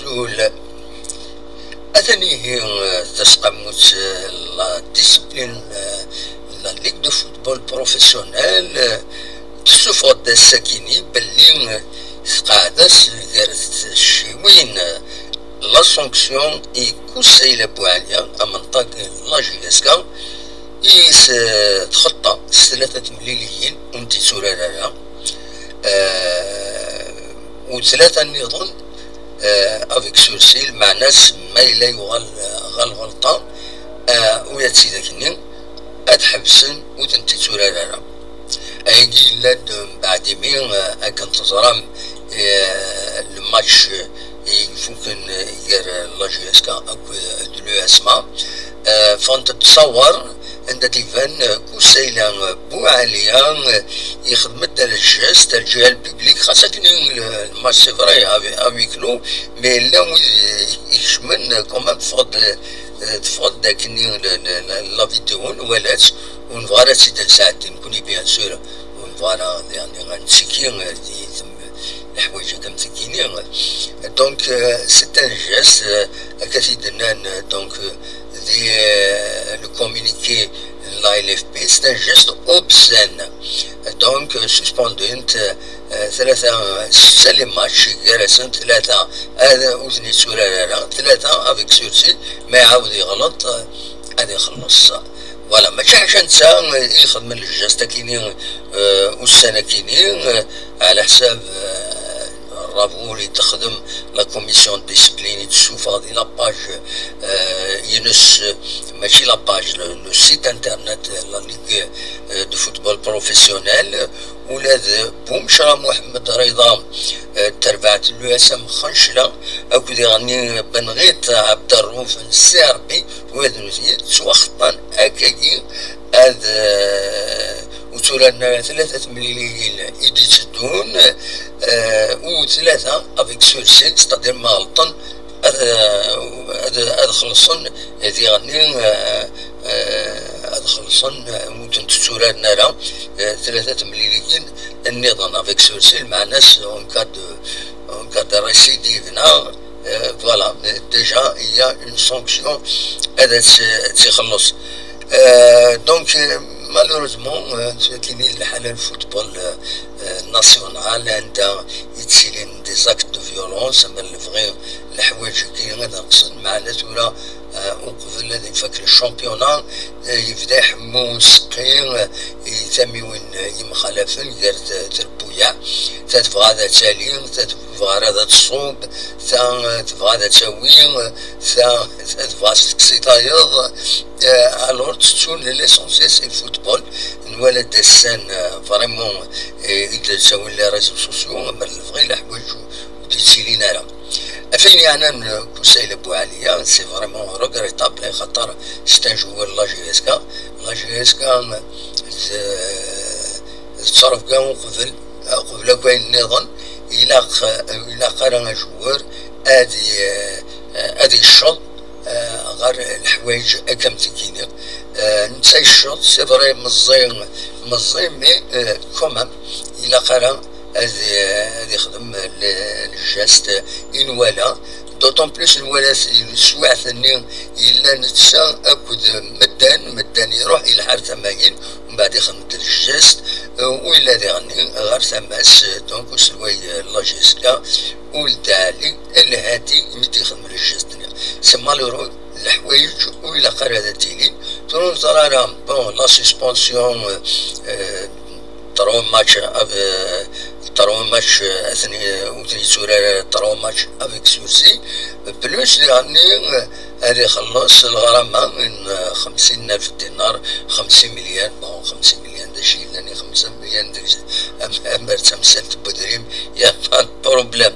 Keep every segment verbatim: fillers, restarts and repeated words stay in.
Lul. Atan ihi, eh, taseqqamut, eh, la discipline, eh, la Ligue de football professionnel, eh, tessufeɣ-d ass-akini belli, eh, tqeɛɛed-as gar tciciwin, eh, la sanction i Kusayla Buɛaliya, amenṭag n la J S K, i s, eh, txeṭṭa s tlata temliliyin ur n-tt-itturar ara. Eh, u tlata nniḍen, eh, avec sursis, lmeɛna-s ma yella yuɣal, eh, ɣer lɣelṭa, eh, u yat-id akkenni, ad ḥebsen ur tent-itturar ara. Ayagi yella-d mbeɛd imi, eh, akken teẓram, eh, le match, eh, i ifuken, eh, gar, eh, la J S K akked, eh, de l'U S M A, eh, ffɣent-d ttṣawar anda d-iban, eh, Kusayla, eh, Buɛaliya, eh, yexdem-d lǧest, lǧiha lpiblik, xas akken le, le match c'est vrai, à huis clos, mais llan wid, eh, ikecmen, eh, quand même teffeɣ-d, eh, teffeɣ-d akkenni le, le, le, la vidéo, nwala-tt, ur nebɣi ara ad tt-id-nesɛeddi nekkni, bien sûr, ur nebɣi ara, yeɛni, ad nettiki, eh, di tem-, leḥwayeǧ akka am tikini. Donc, euh, c'est un geste, euh, akka t-id-nnan, euh, donc, euh, di, euh, le communiqué n la L F P, c'est un geste obscène. Donc, euh, suspendent, euh, euh, tlata, euh, setta les matchs, gar-asen tlata, ad, ur ten-itturar ara, tlata avec sursis, ma iɛawed yeɣleḍ, euh, ad ixelleṣ. Voilà, mačči ḥaca netta, euh, i ixedmen le geste akini, euh, ussan akini, euh, ɛla ḥsab, euh, Raboul i d-texdem la commission de discipline i d-tessufeɣ di la page, euh, ines, euh, mačči la page, le, le site internet, euh, la Ligue, euh, de football professionnel, ula d Bumecra Mohamed Rida, euh, terbaɛt n l'U S M Xencla, akked iɣenni Benɣit Abderrouf n C R B, u ad nutni ttwaxeṭṭan akkagi ad, euh, ur tturaren ara tlata temliliyin i d-itteddun, eh, u tlata avec sursis, c'est-à-dire ma ɣelṭen ad, ad, ad xellṣen diɣenni, eh, eh, ad xellṣen, eh, ur tent-tturaren ara, eh, tlata temliliyin nniḍen avec sursis, lmeɛna-s en cas de, en cas de récidive, neɣ Euh, voilà, euh, déjà, il y a une sanction ad tt-, ad tt-ixelleṣ. Euh, donc, euh, malheureusement, euh, ttwattini lḥala n football, euh, euh, national, anda yettilin des actes de violence, ma lebɣi leḥwayeǧ-agi ad neqsen, meɛna tura, euh, uqbel ad ifak le championnat, euh, yebda iḥemmu useqqi, euh, i tamiwin, euh, yemxalafen gar t-, trebbuyaɛ, ta tebɣa ad tali, ta tebɣa ara ad tṣub, ta, euh, tebɣa ad tawi, euh, ta, ta tebɣa ad s-tekkes i tayeḍ. Euh, alors, tettun l'essentiel, c'est le football. Nwala-d ass-a, euh, vraiment, euh, i d-ttawin les réseaux sociaux, ma lebɣi leḥwayeǧ ur d-yettilin ara. Af ayen yeɛnan, euh, Kusayla Buɛaliya, c'est vraiment regrettable, xaṭer c'est un joueur de la J S K. La J S K, euh, d, d ttrebga uqbel, uqbel akk ayen nniḍen, ilaq, ilaq ara ajewwer ad i-, ad icceḍ, eh, ɣer leḥwayeǧ akka am tikini. Eh, netta yecceḍ, c'est vrai, meẓẓi, meẓẓi, mais, eh, quand même, ilaq ara ad, ad ixdem le, le geste i nwala. D'autant plus nwala teswiɛt-nni yella netta akked medden, medden iruḥ ilḥa ar tama-in, mbeɛd ixdem-d le geste, euh, u yella diɣenni ɣer tama-s, euh, donc uselway, euh, n la J S K, Uld Ɛli Lhadi, mi d-ixdem le geste-nni. C'est malheureux, leḥwayeǧ ur ilaq ara ad tilin. Tura ur neẓra ara, bon, la suspension, euh, euh, trois matchs, euh, trois matchs, euh, atni, euh, ur ten-yetturar ara, trois matchs avec sursis. Plus, diɣenni, euh, ad ixelleṣ lɣrama n, euh, xemsin alef dinar, xemsin milyan, bon, xemsin milyan d acu yellan i xemsa milyan deg, am, am, ar d tamsalt n wedrim, y a pas de problème.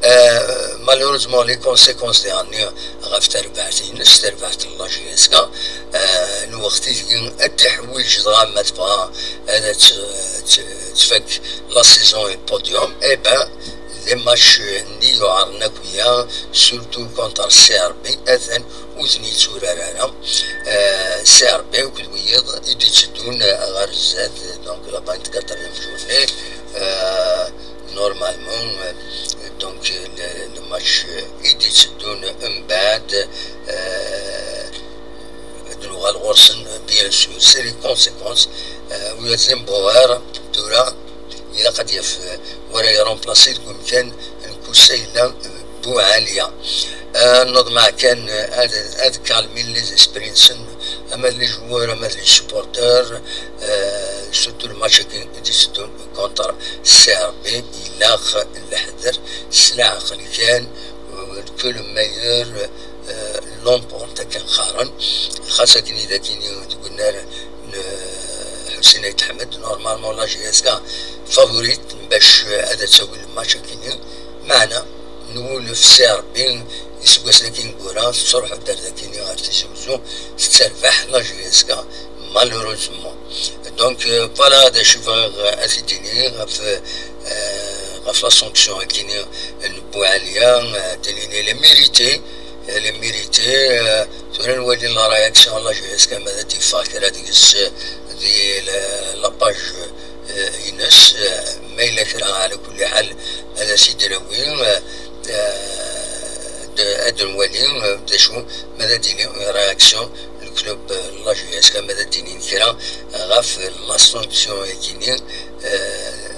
Euh, malheureusement, les conséquences diɣenni ɣef terbaɛt-ines, terbaɛt n la J S K, euh, lweqt i tgi ad tiḥwiǧ dɣa ma tebɣa ad tt-, tt-, tfak la saison et podium, eh ben, les matchs-nni yuɛren akk wiya, surtout contre C R B, atan ur ten-yetturar ara. Euh, C R B akked wiyiḍ i d-itteddun ɣer zdat, donc la vingt-quatrième journée, euh, normalement, euh, donc le, le match, euh, i d euh, ad nuɣal ɣur-sen, bien sûr, c'est les conséquences, euh, ula d Zimbuɣar, tura, ilaq ad yaf, euh, wara iremplacer deg umkan n Kusayla, euh, Buɛaliya. Euh, nneḍmeɛ kan, euh, ad, ad calmer les esprits-nsen, ama d les joueurs, ama d les supporters, euh, surtout le match-agi i d-iteddun contre Serbie, ilaq leḥder s leɛqel kan, euh, que le meilleur, euh, l'emporte akken qqaren. Xas akken i d akkin deg unnar n, euh, Ḥusin Ayt Ḥmed, normalement la J S K favorite bac, euh, ad tawi le match akkin, meɛna nwulef Serbie iseggasen akkin gura tettruḥu-d ar dakkin ɣer Tizi Uzzu, tetterbeḥ la J S K malheureusement. Donc, euh, voilà, d acu bɣiɣ ad t-id-iniɣ ɣef, euh, ɣef l'Assomption akkin n Buɛaliya, euh, ad d-inin elle est méritée, elle est méritée, euh, tura nwali la réaction la J S K ma ad d-yeffeɣ kra deg-s, euh, di la, la page, euh, ines, euh, ma yella kra, ɛla kulli ḥal, ad as-id-nawi, euh, euh, d-, ad nwali, euh, d acu ma ad d-inin réaction le club, euh, la J S K, ma ad d-inin kra ɣef l'Assomption akkin, euh,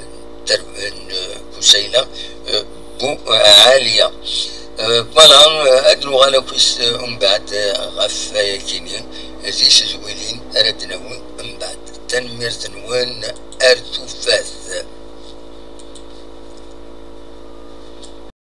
ter-, n, euh, Kusayla, euh, Buɛaliya. Euh, voilà, euh, ad nuɣal akk-is, euh, umbeɛd, euh, ɣef wayakini, di tedwilin ara d-nawi umbeɛd. Tanemmirt-nwen, ar tufat.